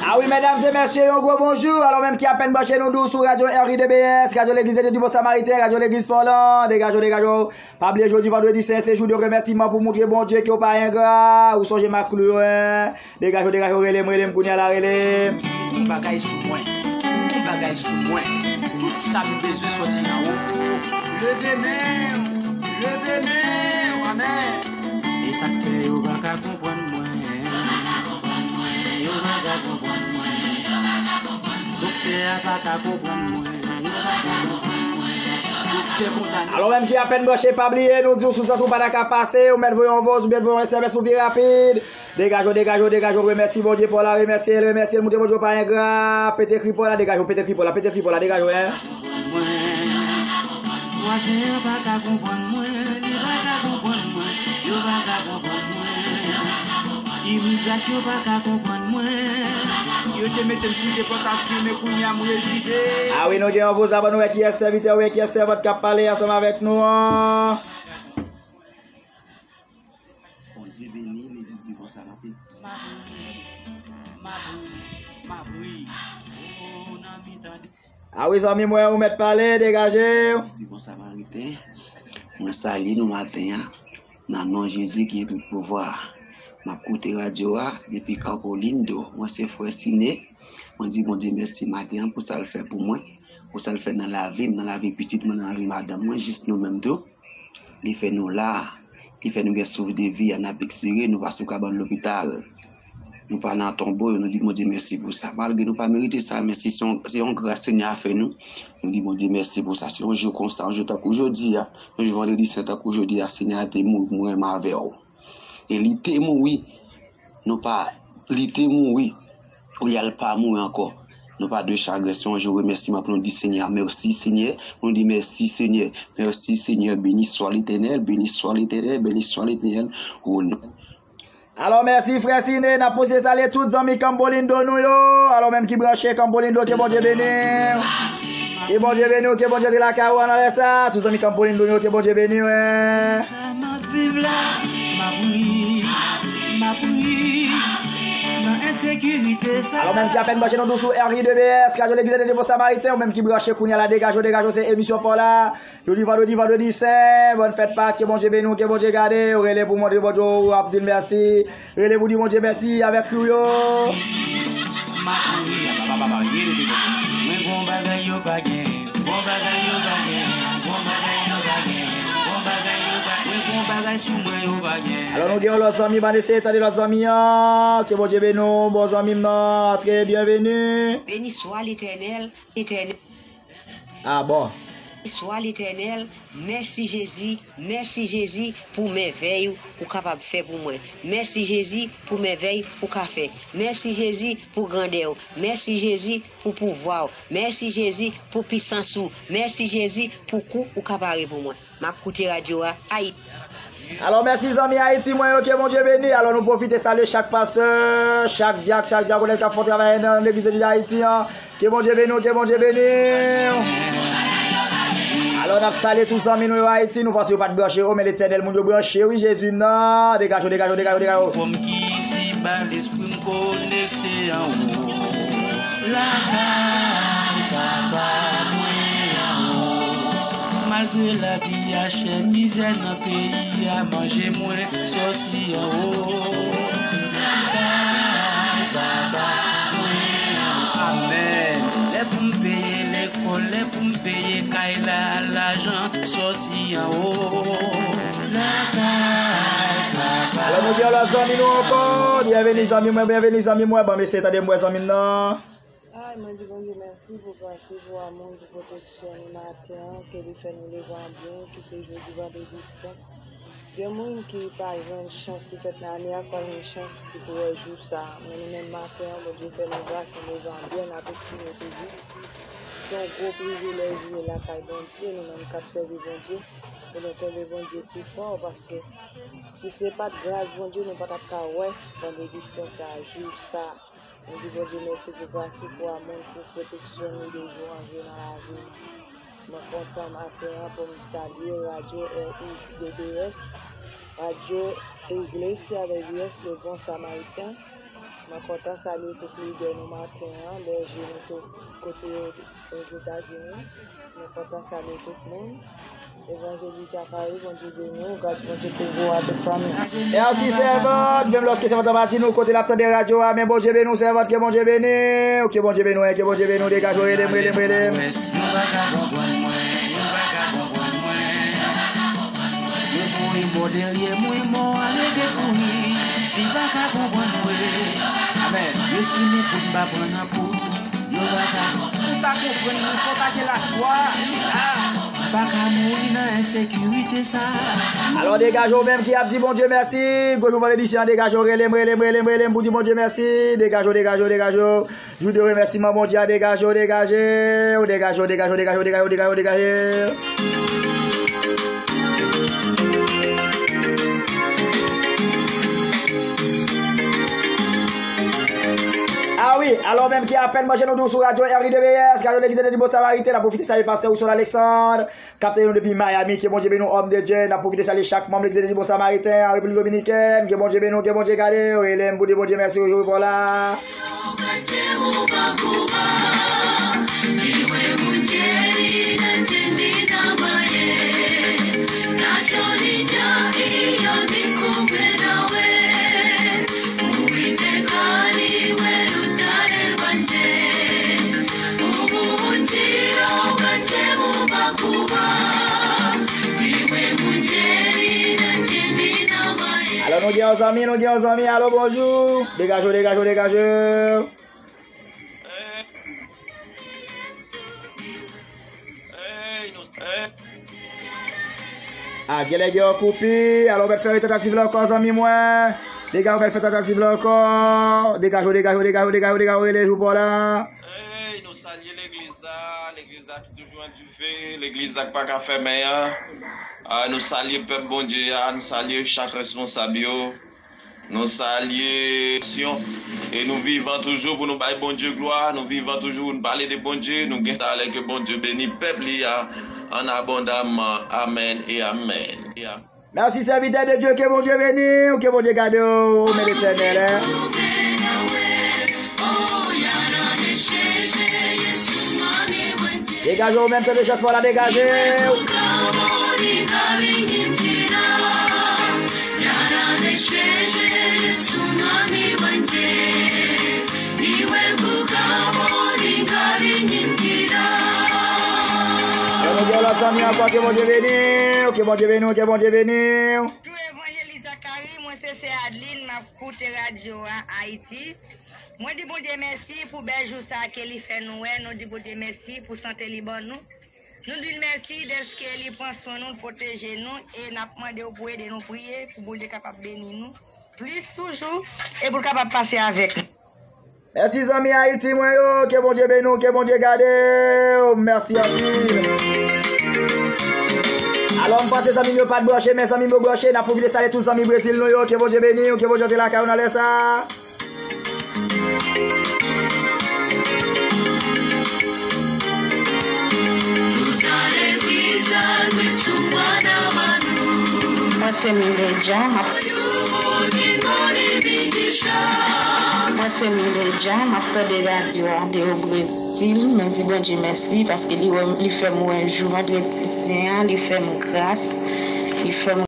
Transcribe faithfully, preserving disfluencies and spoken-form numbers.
Ah wi, medam e mesye, yon gwo bonjou. Alò, menm ki apèn branche nou dous sou radyo R I D B S, radyo Legliz Adventist Bon Samariten, radyo Legliz Fòlan, degaje w, degaje w. Pa bliye jodi vandredi sen se jou de remèsiman pou moutre Bondye ke w pa engra. Ou sonje maklou yo, en. Degaje w, degaje w, rele m, rele m kounye a la, rele m. Yon bagay sou mwen, yon bagay sou mwen. Tout sa m bezwen soti anwo. Leve men w, leve men w, amèn. E sa k fè yo pa ka konprann mwen. Yo pa ka konprann mwen. Doktè a pa ka konprann mwen. Yo pa ka konprann mwen. Doktè kondane. Alò, menm ki apèn branche, pa bliye, nou di w sou sant ou pa ta ka pase, ou mèt voye yon voice, ou mèt voye yon S M S pou pi rapid. Degaje w, degaje w, degaje w, remèsye Bondye pa w la, remèsye l, remèsye l, moutre Bondye w pa engra, pete kri pa w la, degaje w, pete kri pa w la, pete kri pa w la, degaje w, en. Vwazen an pa ka konprann mwen, li pa ka konprann mwen, yo pa ka konprann mwen. Imigrasyon pa ka konprann mwen. Yo te mete m sou depòtasyon, men kounye a m rezide. Ah wi, nou gen yon voice, ban nou wè kiyès sèvitè, wè kiyès sèvant k ap pale ansanm avèk nou an. Bondye beni legliz di konsa maten. M ap ri, m ap ri, m ap ri. Oh, nan mitan de Ah wi, zanmi mwen, ou mèt pale, degaje w. Di Bon Samariten, mwen salye nou maten an, nan non Jezi ki gen tout pouvwa. M ap koute radyo a depi Campo Lindo. Mwen se frè Sine. Mwen di Bondye mèsi maten an pou sa l fè pou mwen, pou sa l fè nan lavi m, nan lavi pitit mwen, nan lavi madanm mwen, jis nou menm tou. Li fè nou la, li fè nou gen souf de vi a, n ap ekspire, nou pa sou kabann lopital. Nou pa nan tonbo yo, nou di Bondye mèsi pou sa. Malgre nou pa merite sa, men si se yon, se yon gras Senyè a fè nou, nou di Bondye mèsi pou sa. Se yon jou konsa, yon jou tankou jodi a, yon jou vandredi sen tankou jodi a, Senyè a te mouri pou mwen menm avè w. E li te mouri, non pa, li te mouri, olye l pa mouri ankò. Nou pa dwe chagren, se yon jou remèsiman pou nou di Senyè a mèsi, Senyè. Pou nou di mèsi, Senyè. Mèsi, Senyè. Beni swa Letènèl, beni swa Letènèl, beni swa Letènèl. O non. Alò, mèsi, frè Sine. N ap pwofite salye tout zanmi Campo Lindo nou yo. Alò, menm ki branche Campo Lindo, ke Bondye beni w. Ke Bondye beni w, ke Bondye te lakay ou nan lè sa. Tout zanmi Campo Lindo nou yo, ke Bondye beni w, en. Sa m ap viv la, m ap ri, m ap ri, nan ensekirite sa. Alò, menm ki apèn branche nou dous sou R I D B S, radyo Legliz Adventist Bon Samariten, ou menm ki branche kounye a la, degaje w, degaje w, se emisyon pa w la. Jodi vandredi, vandredi sen, bòn fèt Pak, ke Bondye beni w, ke Bondye gade w, rele pou montre Bondye w ap di l mèsi. Rele pou di Bondye mèsi avèk kri w yo. M ap mouri, papa, papa, rele pou mwen. Mwen gon bagay yo pa gen, gon bagay yo pa gen, gon bagay yo pa gen, gon bagay yo pa, mwen gon bagay sou mwen yo pa gen. Alò, nou gen yon lòt zanmi, bann eseye tande lòt zanmi an. Ke Bondye beni w, bon zanmi m nan. Antre, byenveni. Beni swa Letènèl, Letènèl. Ah bon. Swa Letènèl, mèsi Jezi, mèsi Jezi pou mèvèy ou kapab fè pou mwen. Mèsi Jezi pou mèvèy ou ka fè. Mèsi Jezi pou grandè w. Mèsi Jezi pou pouvwa w. Mèsi Jezi pou pisans ou. Mèsi Jezi pou kou ou ka pare pou mwen. M ap koute radyo a, Ayiti. Alò, mèsi zanmi Ayiti mwen yo, ke Bondye beni. Alò, nou pwofite salye chak pastè, chak dyak, chak dyakonès k ap fè yon travay nan legliz de Dye Ayiti an. Ke Bondye beni w, ke Bondye beni w. Alò, n ap salye tout zanmi nou yo Ayiti, nou panse yo pa t branche, o, men Letènèl moun yo branche, wi, Jezi m nan. Degaje w, degaje w, degaje w, degaje w. Fòm ki isi ba, lespri m konekte anwo. Lakay papa mwen anwo. Malgre lavi a chè, mizè nan peyi a, manje mwen sòti anwo. Lakay papa mwen anwo. Amèn. Lè pou m peye lekòl, lè pou m peye kay la, lajan sòti anwo. Lakay papa. Alò, nou gen yon lòt zanmi nou ankò. Byenveni, zanmi mwen, byenveni, zanmi mwen. Bon, mesye, tande m wè zanmi m nan. Ay, mwen di Bondye mèsi pou gras li, pou amou l, pou pwoteksyon li maten an, ke li fè nou leve an byen, ki se jodi vandredi sen. Gen moun ki pa jwenn chans ki fèt nan ane a, k pa jwenn chans ki pou wè jou sa a. Men nou menm maten an, Bondye fè nou gras, nou leve an byen, n ap espere toujou. Se yon gwo privilèj li ye lakay Bondye, nou menm k ap sèvi Bondye, pou nou kenbe Bondye pi fò, paske si se pa t gras Bondye, nou pa t ap ka wè vandredi sen sa a, jou sa a. Nou di Bondye mèsi pou gras li, pou amou l, pou pwoteksyon li de jou an jou nan lavi nou. Mwen kontan maten an pou m salye radyo R I D B S, radyo Iglesia de Dios del Bon Samaritain. Mwen kontan salye tout lidè nou maten an, bèje nou tout kote yo Ozetazini. Mwen kontan salye tout moun. Evanjelis Zakari, Bondye beni w, gras Bondye kouvri w a tout fanmi. Mèsi sèvant, menm lòske sèvant an pa di nou kote l ap tande radyo a, men Bondye beni w sèvant, ke Bondye beni w, ke Bondye beni w, ke Bondye beni w, degaje w, rele m, rele m, rele m. Yo pa ka konprann mwen, yo pa ka konprann mwen. Yo voye mò dèyè mwen, mò a leve kouri. Li pa ka konprann mwen. Amèn. Yo simen pou m pa pran nan kou. Yo pa ka. Ou pa konprann mwen, fò w pa gen lafwa. Ah. M pa ka mouri nan ensekirite sa. Alò, degaje w menm ki ap di Bondye mèsi. Gwo jou vandredi sen an, degaje w, rele m, rele m, rele m, rele m pou di Bondye mèsi. Degaje w, degaje w, degaje w. Jou de remèsiman Bondye a, degaje w, degaje w, degaje w, degaje w, degaje w, degaje w, degaje w, degaje w. Ah wi, alò menm ki apèn branche nou tou sou radyo R I D B S, radyo Legliz Advantist Bon Samariten, n ap pwofite salye pastè Wilson Alexandre, k ap tande nou depi Miami, ke Bondye beni w, òm de Dye. N ap pwofite salye chak manm Legliz Advantist Bon Samariten an Repiblik Dominikèn, ke Bondye beni w, ke Bondye gade w, rele m pou di Bondye mèsi, ou jwe pou w la. Alò, nou gen yon zanmi, nou gen yon zanmi. Alò, bonjou. Degaje w, degaje w, degaje w. Ah, genlè gen yon koupi. Alò, w mèt fè tentativ la ankò, zanmi mwen. Degaje w, mèt fè tentativ la ankò. Degaje w, degaje w, degaje w, degaje w, degaje w, rele jou pa w la. Hey, nou salye legliz la, legliz la ki toujou an dife, legliz la ki pa ka fèmen an. Ah, nou salye pèp Bondye a, nou salye chak responsab yo. Nou salye syon. E nou vivan toujou pou nou bay Bondye glwa, nou vivan toujou pou nou pale de Bondye, nou gen talè ke Bondye beni pèp li a an abondamman. Amèn e amèn. E amèn. Mèsi, sèvitè de Dye, ke Bondye beni w, ke Bondye gade w, men Letènèl, hein. Degaje w menm, tande chans pa w la, degaje w. Ann nou gen yon lòt zanmi ankò, ke Bondye beni w, ke Bondye beni w, ke Bondye beni w. Bonjou, Evanjelis Zakari, mwen se sè Adeline, m ap koute radyo a Ayiti. Mwen di Bondye mèsi pou bèl jou sa a ke li fè nou wè. Nou di Bondye mèsi pou sante li ban nou. Nou di l mèsi dèske li pran swen nou, l pwoteje nou, e n ap mande w pou ede nou priye pou Bondye kapab beni nou plis toujou e pou l kapab pase avèk nou. Mèsi zanmi Ayiti mwen yo, ke Bondye beni w, ke Bondye gade w, mèsi anpil. Alò, m panse zanmi m yo pa t branche, men zanmi m yo branche, n ap pwofite salye tout zanmi Brezil nou yo, ke Bondye beni w, ke Bondye antre lakay ou nan lè sa a. Mwen se Miledja, m ap Mwen se Miledja, m ap tande radyo a de o Brezil. Mwen di Bondye mèsi paske li wè m, li fè m wè jou vandredi sen an, li fè m gras, li fè m